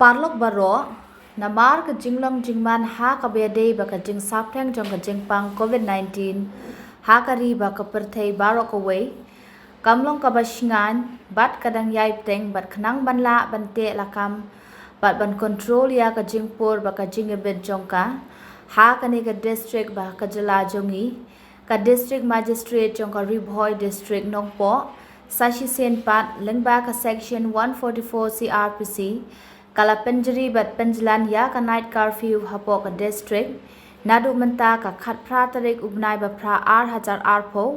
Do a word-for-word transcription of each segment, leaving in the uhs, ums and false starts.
Parlok baroh, namar ka jinglong jingman ha kaba ïadei bad ka jingsaphriang jong ka jingpang COVID nineteen ha ka ri bad ka pyrthei baroh kawei, kam long kaba shngaiñ bad ka dang ïai bteng bad khnang ban lah ban teh lakam bad ban kontrol ïa ka jingpur bad ka jingïabit jong ka ha kane ka district bad ka jylla jong ngi, ka District Magistrate jong ka Ri Bhoi District Nongpoh, sa shisien pat lyngba ka Section one forty-four C R P C, ka la pynjri bad pynjlan ïa ka night curfew hapoh ka district naduh mynta ka khatphra tarik u bnai ba phra ar hajar arphew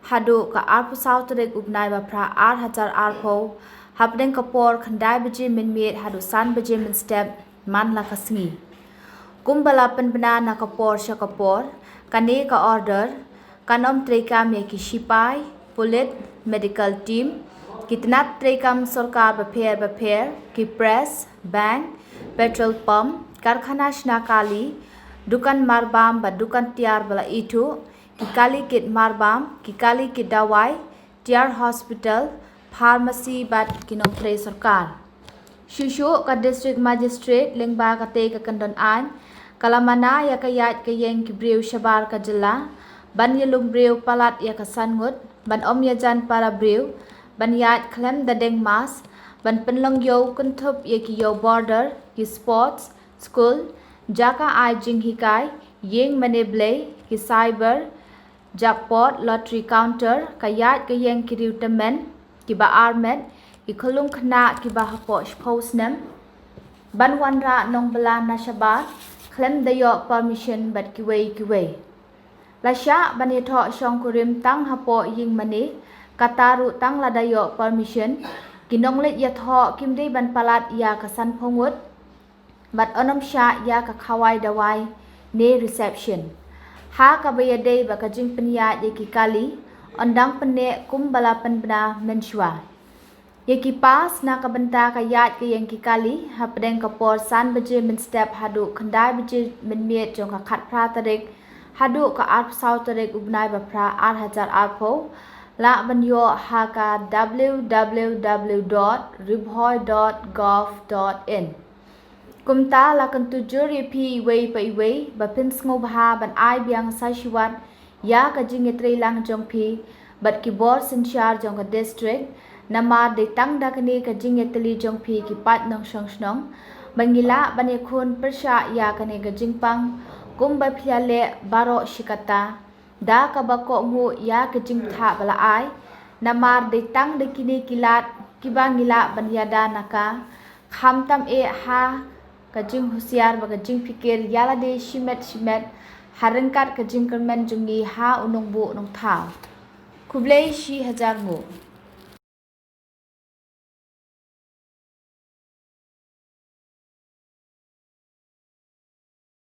haduh ka arphew saw tarik u bnai ba phra ar hajar arphew, hapdeng ka por khyndai baje mynmiet haduh san baje mynstep man la ka sngi. Kumba la pynbna na ka por sha ka por, kane ka order kan ym treikam ïa ki shipai, pulit, medical team, ki tnat treikam sorkar bapher bapher, ki press, bank, petrol pump, karkhana shna kali, dukan marbam bad dukan tiar ba la ithuh, ki kali kit marbam, ki kali kit dawai, tiar hospital, pharmacy bad ki nongtrei sorkar. Shuh shuh ka District Magistrate lyngba katei ka kyndon aiñ ka la mana ïa ka ïaid ka ïeng ki briew shabar ka jylla ban ïalum briew palat ïa ka san ngut, ban ym ïajan para briew, ban ïaid khlem da deng mask, ban pynlong ïew kynthup ïa ki ïew border, ki sports, skul, jaka ai jinghikai, ïing mane blei, ki cyber, jackpot, lottery counter, ka ïaid ka ïeng ki riew tymmen, kiba armet, ki khyllung khynnah kiba hapoh shiphew snem, ban wanrah nongbylla na shabar khlem da ïoh permission bad kiwei kiwei. La shah ban ïathoh shongkurim tang hapoh ïing mane, kata ruh tang lada ïoh permission, ki nongleit ïathoh kim dei ban palat ïa ka sanphew ngut bad yn ym shah ïa ka khawai dawai ne reception. Ha kaba ïadei bad ka jingpynïaid ïa ki kali, yn dang pynneh kumba la pynbna mynshuwa. Ïa ki pass na ka bynta ka ïaid ka ïeng ki kali, hapdeng ka por san baje mynstep haduh khyndai baje mynmiet jong ka khatphra tarik haduh ka arphew saw tarik u bnai ba phra ar hajar arphew, lah ban ïoh ha ka w w w dot ribhoi dot gov dot in. Kumta la kyntu jur ïa phi iwei pa iwei ba phin sngewbha ban ai biang sa shiwat ïa ka jingïatreilang jong phi bad ki bor synshar jong ka district, namar dei tang da kane ka jingïatylli jong phi ki paid nongshong shnong ba ngi lah ban ïakhun pyrshah ïa kane ka jingpang kumba phi ïa leh baroh shi katta da kaba kohnguh ïa ka jingbatai ba la ai, namar dei tang da kine ki lad kiba ngi lah ban ïada na ka, khamtam eh ha ka jinghusiar bad ka jingpyrkhat ïa lade shimet shimet ha ryngkat ka jingkyrmen jong ngi ha u nongbuh nongthaw. Khublei shi hajar nguh.